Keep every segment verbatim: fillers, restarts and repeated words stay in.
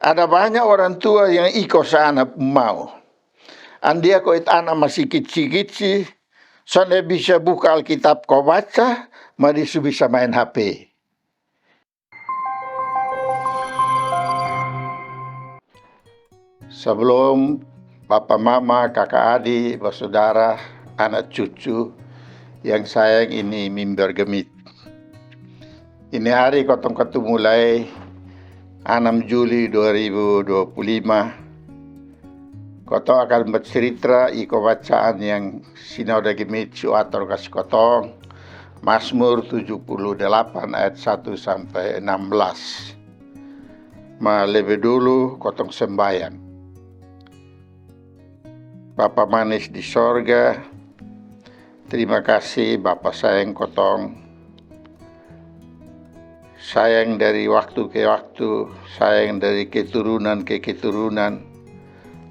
Ada banya orang tua yang iko sa ana pung mau. Andia ko ita ana masi kici-kici, sonde bisa buka Alkitab ko baca, ma dia su bisa maen H P. Sebelum papa mama, kaka adi, basudara, ana cucu yang sayang ini mimbar gemit. Ini hari kotong katumu lai anam Juli dua ribu dua puluh lima. Kotong akan bacaritra iko bacaan yang Sinode Gemit su ator kasi kotong, Mazmur tujuh puluh delapan ayat satu sampai enam belas. Ma lebe dulu kotong sembayang. Bapa manis di sorga, terima kasi Bapa sayang kotong. Sayang dari waktu ke waktu, sayang dari keturunan ke keturunan,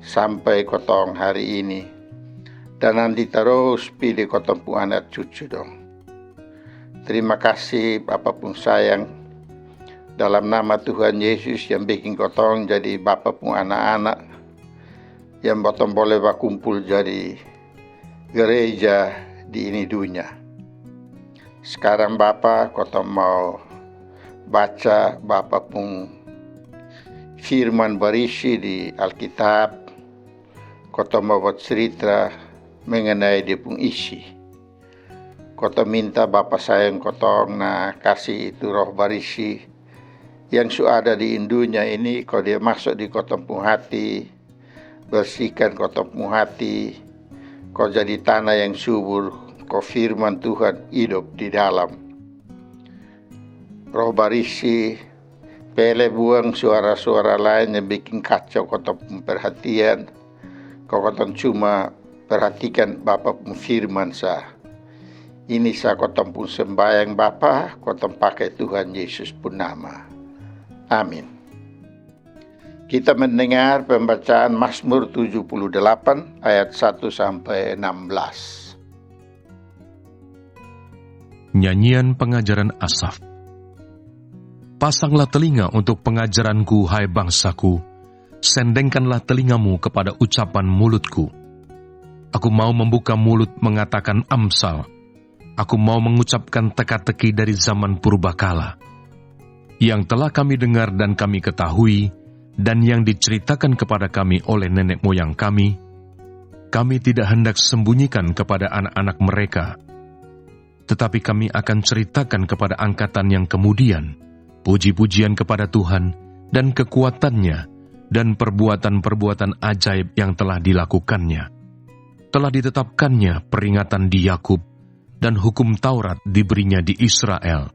sampai kotong hari ini. Dan nanti tarus pili kotong pung anak cucu dong. Terima kasi Bapa pung sayang. Dalam nama Tuhan Yesus yang bikin kotong jadi Bapa pung anak-anak, yang botong boleh bakumpul jadi gereja di ini dunia. Sekarang Bapa, kotong mau baca Bapa pung firman barisi di Alkitab. Kotong mau bacaritra mengenai dia pung isi. Kotong minta Bapa sayang kotong na kasi itu Roh Barisi yang su ada di ini dunia ini, ko dia maso di kotong pung hati, bersihkan kotong pung hati, ko jadi tanah yang subur, ko firman Tuhan hidup di dalam. Roh Barisi, pele buang suara-suara laen yang bikin kacau kotong pung perhatian, ko kotong cuma perhatikan Bapa pung firman sa. Ini sa kotong pung sembayang Bapa, kotong pake Tuhan Yesus pung nama. Amin. Kita mendengar pembacaan Mazmur tujuh puluh delapan ayat satu sampai enam belas. Nyanyian pengajaran Asaf. Pasanglah telinga untuk pengajaranku, hai bangsaku, sendengkanlah telingamu kepada ucapan mulutku. Aku mau membuka mulut mengatakan amsal. Aku mau mengucapkan teka-teki dari zaman purbakala, yang telah kami dengar dan kami ketahui, dan yang diceritakan kepada kami oleh nenek moyang kami. Kami tidak hendak sembunyikan kepada anak-anak mereka, tetapi kami akan ceritakan kepada angkatan yang kemudian puji-pujian kepada Tuhan dan kekuatan-Nya dan perbuatan-perbuatan ajaib yang telah dilakukan-Nya. Telah ditetapkan-Nya peringatan di Yakub, dan hukum Taurat diberi-Nya di Israel.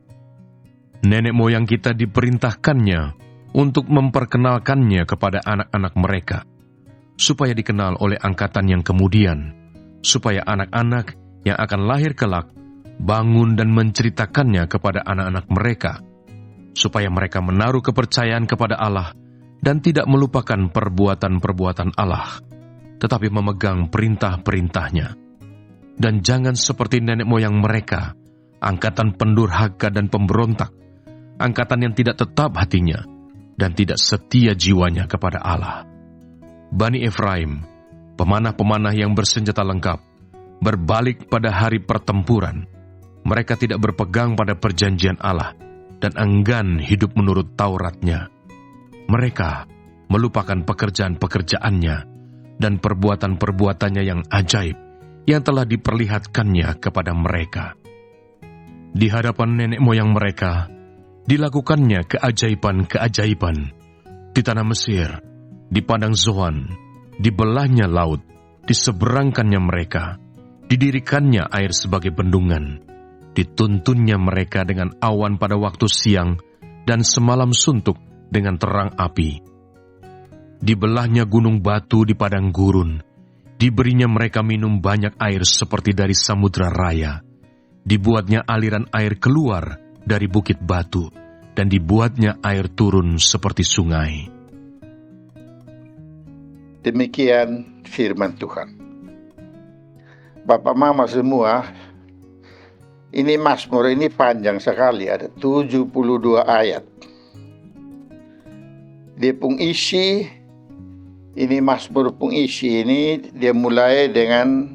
Nenek moyang kita diperintahkan-Nya untuk memperkenalkan-Nya kepada anak-anak mereka, supaya dikenal oleh angkatan yang kemudian, supaya anak-anak yang akan lahir kelak bangun dan menceritakan-Nya kepada anak-anak mereka, supaya mereka menaruh kepercayaan kepada Allah dan tidak melupakan perbuatan-perbuatan Allah, tetapi memegang perintah-perintah-Nya. Dan jangan seperti nenek moyang mereka, angkatan pendurhaka dan pemberontak, angkatan yang tidak tetap hatinya dan tidak setia jiwanya kepada Allah. Bani Efraim, pemanah-pemanah yang bersenjata lengkap, berbalik pada hari pertempuran. Mereka tidak berpegang pada perjanjian Allah dan enggan hidup menurut Taurat-Nya. Mereka melupakan pekerjaan-pekerjaan-Nya dan perbuatan-perbuatan-Nya yang ajaib yang telah diperlihatkan-Nya kepada mereka. Di hadapan nenek moyang mereka, dilakukan-Nya keajaiban-keajaiban. Di tanah Mesir, di padang Zoan, dibelahnya laut, diseberangkannya mereka, didirikannya air sebagai bendungan, dituntunnya mereka dengan awan pada waktu siang, dan semalam suntuk dengan terang api. Dibelahnya gunung batu di padang gurun, diberinya mereka minum banyak air seperti dari samudra raya, dibuatnya aliran air keluar dari bukit batu, dan dibuatnya air turun seperti sungai. Demikian firman Tuhan. Bapa mama semua, ini Mazmur ini panjang sekali, ada tujuh puluh dua ayat. Dia pung isi, ini Mazmur pung isi ini, dia mulai dengan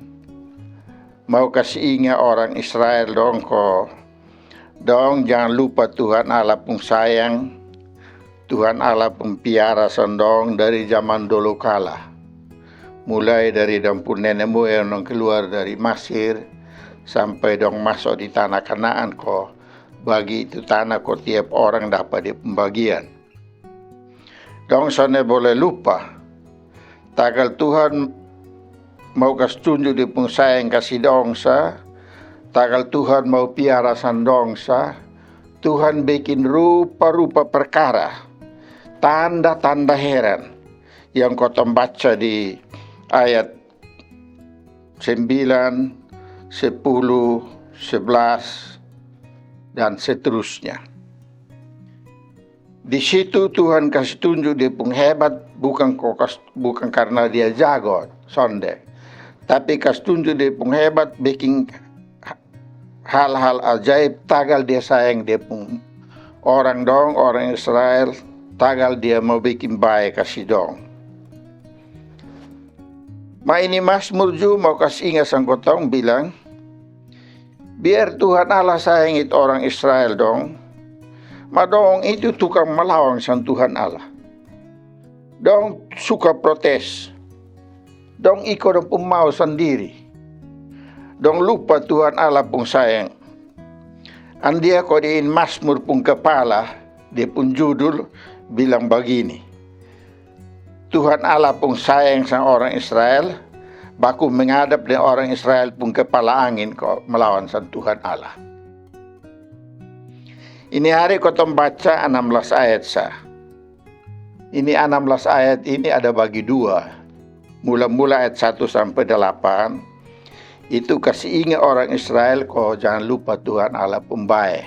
mau kasi inga orang Israel dong ko, dong jangan lupa Tuhan Allah pung sayang, Tuhan Allah pung piara sang dong dari zaman dolo kala. Mulai dari dong pung nene moyang dong keluar dari Masir, sampai dong maso di tana Kanaan ko, bagi itu tana ko tiap orang dapa dia pung bagian. Dong sonde bole lupa. Tagal Tuhan mau kas tunju dia pung sayang kasi dong sa, tagal Tuhan mau piara sang dong sa, Tuhan bekin rupa-rupa perkara, tanda-tanda heran yang kotong baca di ayat sembilan, sepuluh, sebelas, dan seterusnya. Di situ Tuhan kasi tunju dia pung hebat, bukan ko kas, bukan karna dia jago, sonde. Tapi kasi tunju dia pung hebat, bekin hal-hal ajaib, tagal dia sayang dia pung orang dong, orang Israel, tagal dia mau bekin bae kasi dong. Ma ini Mazmur ju mau kasi inga sang kotong bilang, biar Tuhan Allah sayang itu orang Israel dong, ma dong itu tukang malawan sang Tuhan Allah. Dong suka protes. Dong iko dong pung mau sandiri. Dong lupa Tuhan Allah pung sayang. Andia ko di ini Mazmur pung kepala, dia pung judul bilang bagini, Tuhan Allah pung sayang sang orang Israel, baku menghadap deng orang Israel pung kepala angin ko malawan sang Tuhan Allah. Ini hari kotong baca anam belas ayat sa. Ini anam belas ayat ini ada bagi dua. Mula-mula ayat satu sampai delapan, itu kasi inga orang Israel ko jangan lupa Tuhan Allah pung bae.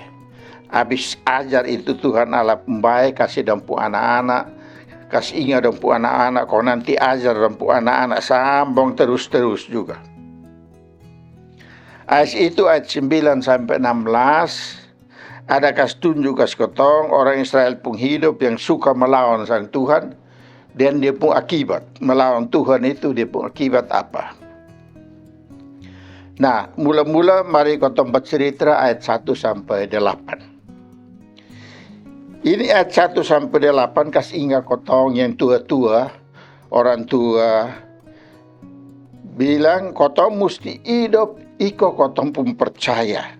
Abis ajar itu Tuhan Allah pung bae kasi dong pung anak-anak, kasi inga dong pung anak-anak ko nanti ajar dong pung anak-anak sambung terus-terus juga. Ayat itu ayat sembilan sampai enam belas, ada kas tunju kas kotong orang Israel pung hidup yang suka malawan sang Tuhan, dan dia pung akibat malawan Tuhan itu dia pung akibat apa. Nah, mula-mula mari kotong bacerita ayat satu sampai delapan. Ini ayat satu sampai delapan kas inga kotong yang tua-tua, orang tua, bilang kotong musti idop iko kotong pung percaya.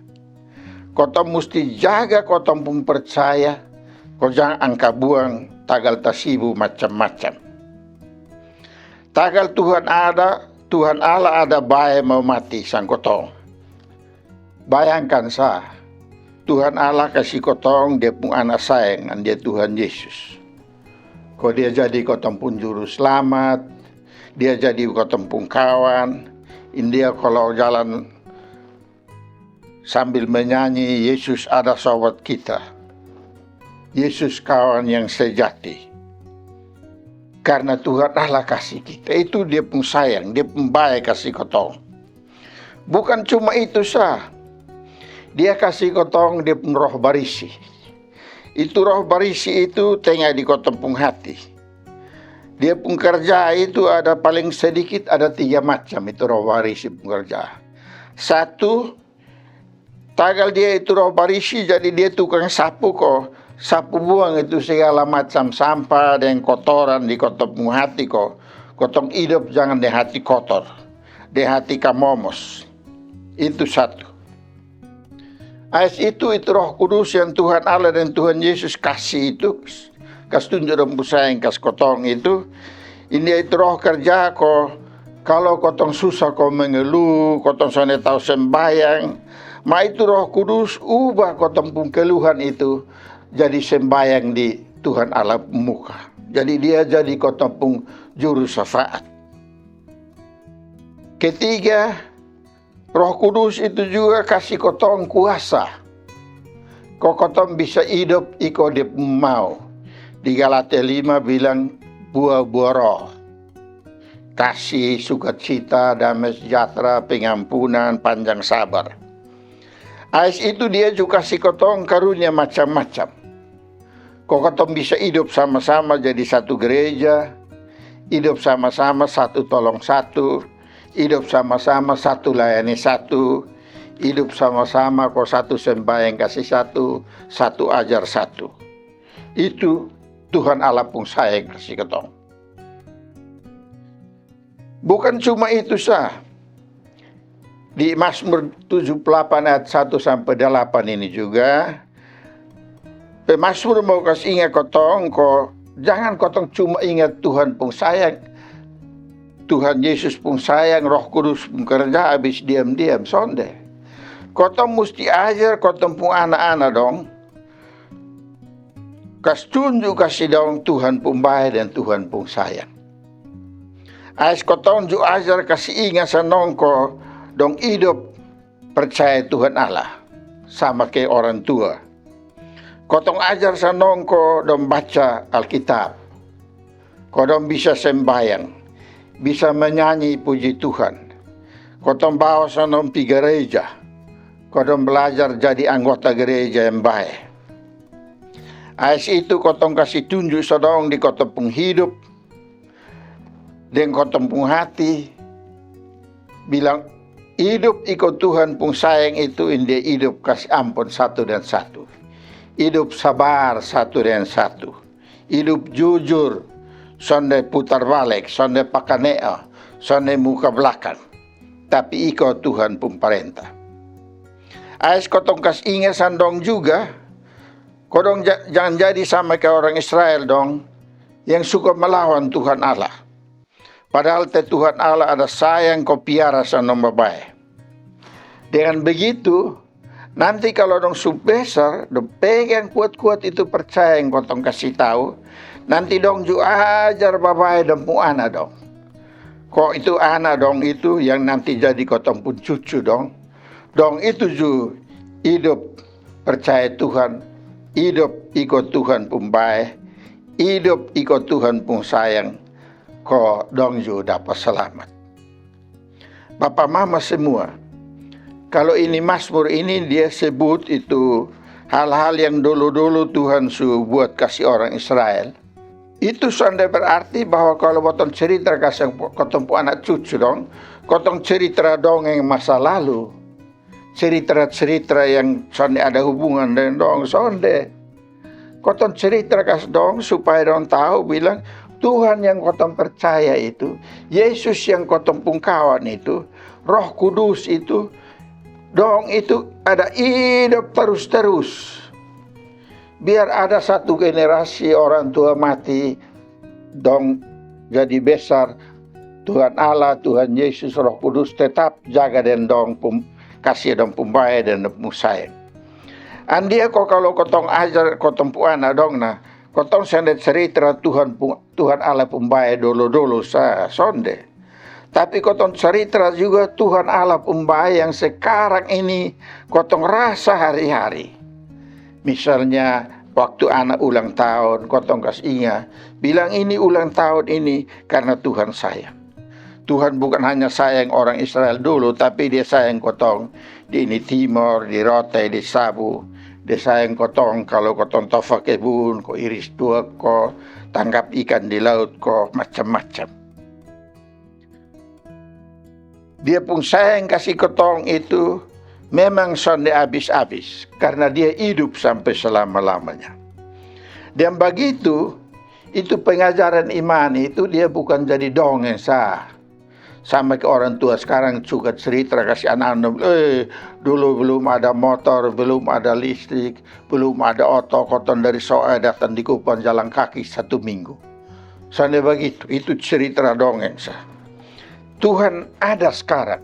Kotong musti jaga kotong pung percaya. Ko jang angka buang tagal tasibu macam-macam. Tagal Tuhan ada, Tuhan Allah ada bae mau mati sang kotong. Bayangkan sa, Tuhan Allah kasi kotong dia pung anak sayang, andia Tuhan Yesus. Ko dia jadi kotong pung juru slamat, dia jadi kotong pung kawan. India kalo jalan sambil menyanyi, Yesus ada sobat kita. Yesus kawan yang sejati. Karna Tuhan Allah kasi kita, itu dia pung sayang, dia pung bae kasi kotong. Bukan cuma itu sa, dia kasi kotong dia pung Roh Barisi. Itu Roh Barisi itu tenga di kotong pung hati. Dia pung karja itu ada paling sedikit ada tiga macam itu Roh Barisi pung karja. Satu, tagal dia itu Roh Barisi, jadi dia tukang sapu ko, sapu buang itu segala macam sampa deng kotoran di kotong pung hati ko. Kotong idop jangan deng hati kotor, deng hati kamomos. Itu satu. Ais itu, itu Roh Kudus yang Tuhan Allah dan Tuhan Yesus kasi itu, kas tunju dong pung sayang kas kotong itu, ini itu Roh karja ko, kalo kotong susa ko mengeluh, kotong sonde tau sembayang, ma itu Roh Kudus ubah kotong pung keluhan itu jadi sembayang di Tuhan Allah pung muka. Jadi dia jadi kotong pung juru syafaat. Ketiga, Roh Kudus itu juga kasi kotong kuasa. Ko kotong bisa idop iko dia pung mau. Di Galatia lima bilang bua-bua Roh. Kasi, sukacita, dame sejahtera, pengampunan, panjang sabar. Ais itu dia juga kasi kotong karunia macam-macam. Ko katong bisa hidup sama-sama jadi satu gereja, hidup sama-sama satu tolong satu, hidup sama-sama satu layani satu, hidup sama-sama ko satu sembahyang kasi satu, satu ajar satu. Itu Tuhan Allah pung sayang kasi katong. Bukan cuma itu sa. Di Mazmur tujuh puluh delapan ayat satu sampai delapan ini juga, pemazmur mau kasi ingat kotong ko, jangan kotong cuma ingat Tuhan pung sayang, Tuhan Yesus pung sayang, Roh Kudus pung kerja abis diam-diam, sonde. Kotong musti ajar kotong pung ana-ana dong, kas tunju kasi dong Tuhan pung bae dan Tuhan pung sayang. Ais kotong ju ajar kasi inga sanong ko dong idop percaya Tuhan Allah sama ke orang tua. Kotong ajar sanong ko dong baca Alkitab, ko dong bisa sembahyang, bisa menyanyi puji Tuhan. Kotong bawa sanong pi gereja, ko dong belajar jadi anggota gereja yang bae. Ais itu kotong kasi tunju sanong di kotong pung hidup, deng kotong pung hati, bilang, hidup iko Tuhan pung sayang itu, india hidup kasi ampun satu dan satu, hidup sabar satu dan satu, hidup jujur, sonde putar balek, sonde pakaneo, sonde muka belakang, tapi iko Tuhan pung parenta. Ais kotong kas inga sandong juga, kodong ja- jangan jadi sama ke orang Israel dong, yang suka melawan Tuhan Allah. Padahal te Tuhan Allah ada sayang ko piara sanong babae. Dengan begitu, nanti kalo dong su besar, dong pegang kuat-kuat itu percaya yang kotong kasi tau, nanti dong ju ajar babae dong pung ana dong. Ko itu ana dong itu yang nanti jadi kotong pung cucu dong, dong itu ju idop percaya Tuhan, idop iko Tuhan pung bae, idop iko Tuhan pung sayang, ko dong ju dapa salamat. Bapa mama semua, kalo ini Mazmur ini dia sebut itu hal-hal yang dolo-dolo Tuhan su buat kasi orang Israel. Itu sonde berarti bahwa kalo botong cerita kasi kotong pung ana cucu dong, kotong cerita dongeng masa lalu, cerita-cerita yang sonde ada hubungan deng dong, sonde. Kotong cerita kas dong supaya dong tau bilang, Tuhan yang kotong percaya itu, Yesus yang kotong pung kawan itu, Roh Kudus itu, dong itu ada idop tarus-tarus. Biar ada satu generasi orang tua mati, dong jadi besar, Tuhan Allah, Tuhan Yesus, Roh Kudus tetap jaga deng dong pung, kasi dong pung bae dan dong pung sayang. Andia ko kalo kotong ajar kotong pung ana dong na, kotong sende cerita Tuhan pung, Tuhan Allah pung bae dolo-dolo sa, sonde. Tapi kotong cerita juga Tuhan Allah pung bae yang sekarang ini kotong rasa hari-hari. Misalnya waktu ana ulang taon, kotong kas inga, bilang ini ulang taon ini karna Tuhan sayang. Tuhan bukan hanya sayang orang Israel dulu, tapi dia sayang kotong di ini Timor, di Rote, di Sabu. Dia sayang kotong kalo kotong tofa kebun, ko iris tuak, ko tangkap ikan di laut, ko macam-macam. Dia pung sayang kasi kotong itu memang sonde abis-abis, karna dia idup sampe selama-lamanya. Dan bagitu, itu pengajaran iman itu dia bukan jadi dongeng sa. Sama ke orang tua sekarang suka cerita kasi anak-anak, eh, dulu belum ada motor, belum ada listrik, belum ada oto, kotong dari Soe datang di Kupang jalan kaki satu minggu. Sonde bagitu, itu cerita dongeng sa. Tuhan ada sekarang.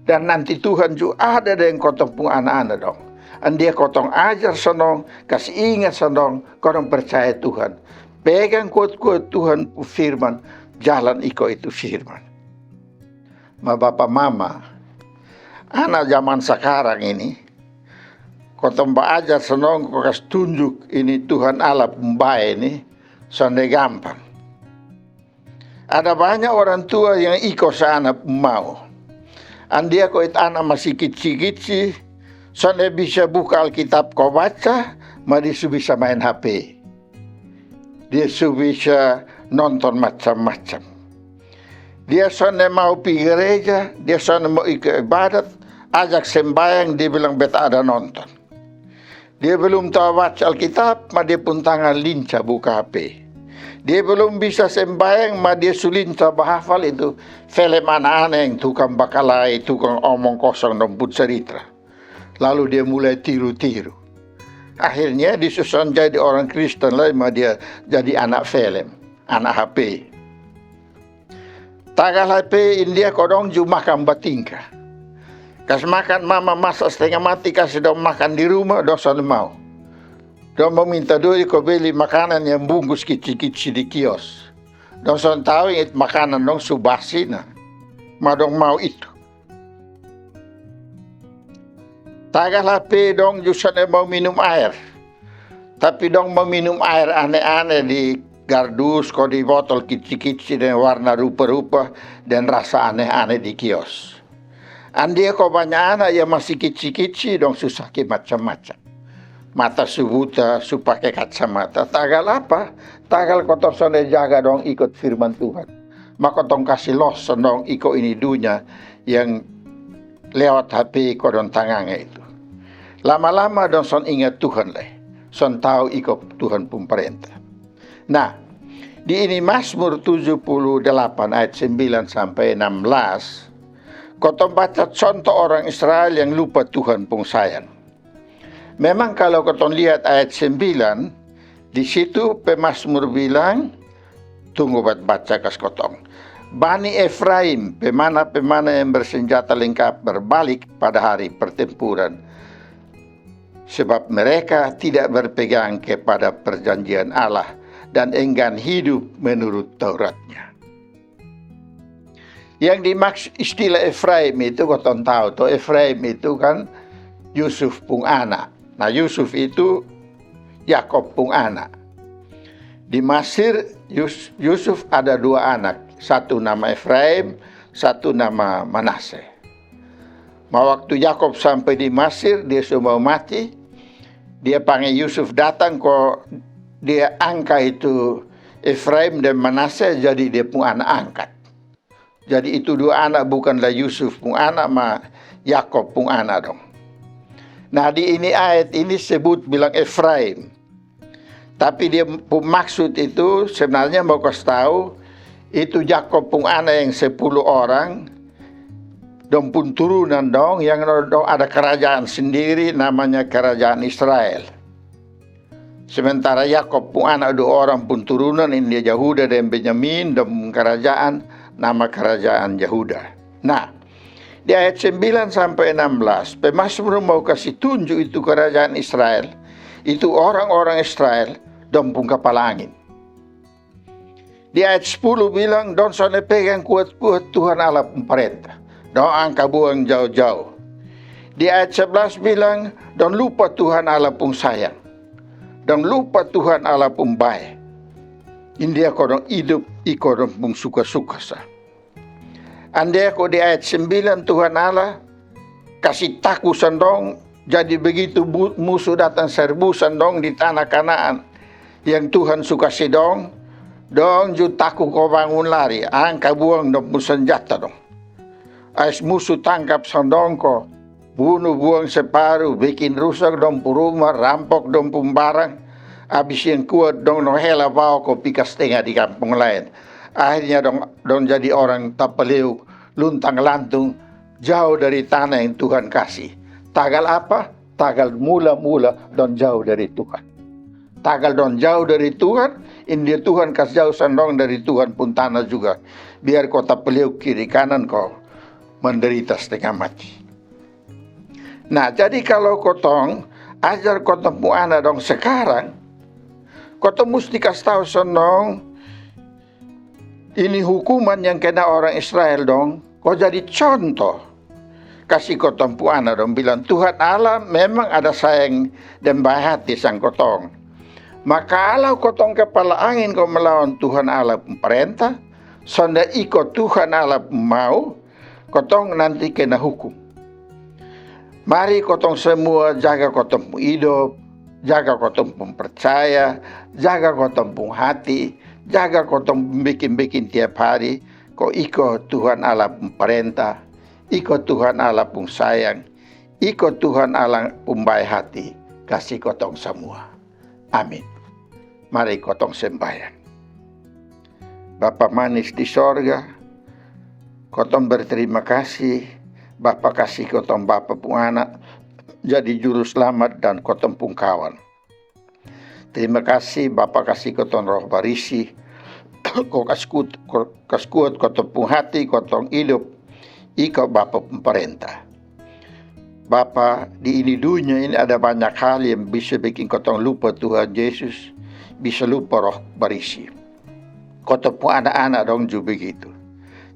Dan nanti Tuhan ju ada deng kotong pung ana-ana dong. Andia kotong ajar sanong, kasi ingat sanong, kotong percaya Tuhan. Pegang kuat-kuat Tuhan pung firman, jalan iko itu firman. Ma bapa mama, ana jaman sakarang ini, kotong baajar sanong ko kas tunjuk ini Tuhan Allah pung bae ini, sonde gampang. Ada banya orang tua yang iko sa ana pung mau. Andia ko it ana masi kici-kici, sonde bisa buka Alkitab ko baca, ma dia su bisa maen H P. Dia su bisa nonton macam-macam. Dia sonde mau pi gereja, dia sonde mau iko ibadat, ajak sembayang, dia bilang beta ada nonton. Dia belum tau baca Alkitab, ma dia pung tangan linca buka H P. Dia belum bisa sembayang, ma dia su linca bahafal itu film anak-anak yang tukang bakalai, tukang omong kosong dong pung cerita. Lalu dia mulai tiru-tiru. Akhirnya dia su sonde jadi orang Kristen lai, ma dia jadi anak film, anak H P. Tagal H P, india ko dong ju makan batingka. Kas makan mama masa stenga mati, kasi dong makan di rumah, dong sonde mau. Dong mau minta doi ko beli makanan yang bungkus kici-kici di kios. Dong sonde tau itu makanan dong su basi na. Ma dong mau itu. Tagal H P, dong ju sonde mau minum aer. Tapi dong mau minum aer ane-ane di gardus ko di botol kici-kici deng warna rupa-rupa deng rasa ane-ane di kios. Andia ko banya anak yang masi kici-kici dong su saki macam-macam. Mata su buta, su pake kacamata. Tagal apa? Tagal kotong sonde jaga dong ikut firman Tuhan. Ma kotong kasi los dong iko ini dunya yang lewat H P ko dong tangange itu. Lama-lama dong sonde inga Tuhan lai. Sonde tau iko Tuhan pung parenta. Nah, di ini Mazmur tujuh puluh delapan ayat sembilan sampai enam belas, kotong baca contoh orang Israel yang lupa Tuhan pung sayang. Memang kalo kotong liat ayat sembilan, di situ pemazmur bilang, tunggu bat baca kas kotong. Bani Efraim, pemana-pemana yang bersenjata lengkap berbalik pada hari pertempuran. Sebab mereka tidak berpegang kepada perjanjian Allah dan enggan hidup menurut Tauratnya. Yang dimaksud istilah Efraim itu, kotong tau to, Efraim itu kan Yusuf pung anak. Nah, Yusuf itu Yakob pung anak. Di Masir, Yus- Yusuf ada dua anak, satu nama Efraim, satu nama Manase. Ma waktu Yakob sampe di Masir, dia su mau mati, dia pange Yusuf datang ko dia angka itu Efraim dan Manase jadi dia pung anak angkat. Jadi itu dua anak bukanlah Yusuf pung anak, ma Yakob pung anak dong. Nah, di ini ayat ini sebut bilang Efraim. Tapi dia pung maksud itu sebenarnya mau kas tau, itu Yakob pung anak yang sepuluh orang, dong pung turunan dong, yang dong ada kerajaan sendiri namanya kerajaan Israel. Sementara Yakob pung anak dua orang pung turunan, ini dia Yahuda dan Benyamin, dong pung kerajaan nama kerajaan Yahuda. Nah, di ayat sembilan sampai enam belas, pemazmur mau kasi tunju itu kerajaan Israel, itu orang-orang Israel, dong pung kapala angin. Di ayat sepuluh bilang, dong sonde pegang kuat-kuat Tuhan Allah pung parenta. Dong angka buang jauh-jauh. Di ayat sebelas bilang, dong lupa Tuhan Allah pung sayang. Dong lupa Tuhan Allah pung bae. India ko dong idup iko dong pung suka-suka sa. Andia ko di ayat sembilan Tuhan Allah kasi taku sang dong, jadi begitu bu- musuh datang serbu sang dong di tanah Kanaan yang Tuhan su kasi dong, dong ju taku ko bangun lari, angka buang dong pung sanjata dong. Ais musuh tangkap sang dong ko bunu buang separu, bikin rusak dong pung rumah, rampok dong pung barang. Abis yang kuat dong, dong hela bawa ko pi kastenga di kampung laen. Akhirnya dong, dong jadi orang tapaleuk, luntang lantung, jauh dari tanah yang Tuhan kasi. Tagal apa? Tagal mula-mula dong jauh dari Tuhan. Tagal dong jauh dari Tuhan, india Tuhan kas jauh sang dong dari Tuhan pung tanah juga. Biar ko tapaleuk kiri kanan ko menderita stenga mati. Nah, jadi kalo kotong ajar kotong pung ana dong sekarang, kotong musti kas tau sang dong ini hukuman yang kena orang Israel dong, ko jadi contoh. Kasi kotong pung ana dong bilang, Tuhan Allah memang ada sayang dan bae hati sang kotong. Ma kalo kotong kapala angin ko melawan Tuhan Allah pung parenta, sonde iko Tuhan Allah pung mau, kotong nanti kena hukum. Mari kotong semua jaga kotong pung idop, Jaga kotong pung percaya, jaga kotong pung hati, jaga kotong pung bikin-bikin tiap hari. Ko iko Tuhan Allah pung parenta, iko Tuhan Allah pung sayang, iko Tuhan Allah pung bae hati kasi kotong samua. Amin. Mari kotong sembayang. Bapa manis di sorga, kotong berterima kasih, Bapa kasi kotong Bapa pung anak jadi juru selamat dan kotong pung kawan. Terima kasih Bapa kasi kotong Roh Barisi, ko kas kuat, ko kas kuat kotong pung hati, kotong hidup iko Bapa pung parenta. Bapa, di ini dunia ini ada banyak hal yang bisa bikin kotong lupa Tuhan Yesus, bisa lupa Roh Barisi. Kotong pung anak-anak dong ju begitu.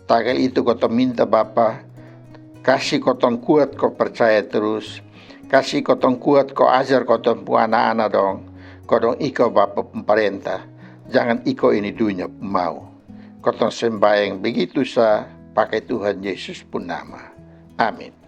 Tagal itu kotong minta Bapa, kasi kotong kuat ko percaya terus, kasi kotong kuat ko ajar kotong pung anak-anak dong, ko dong iko Bapa pung parenta, jangan iko ini dunia pung mau. Kotong sembayang begitu sa, pake Tuhan Yesus pung nama. Amin.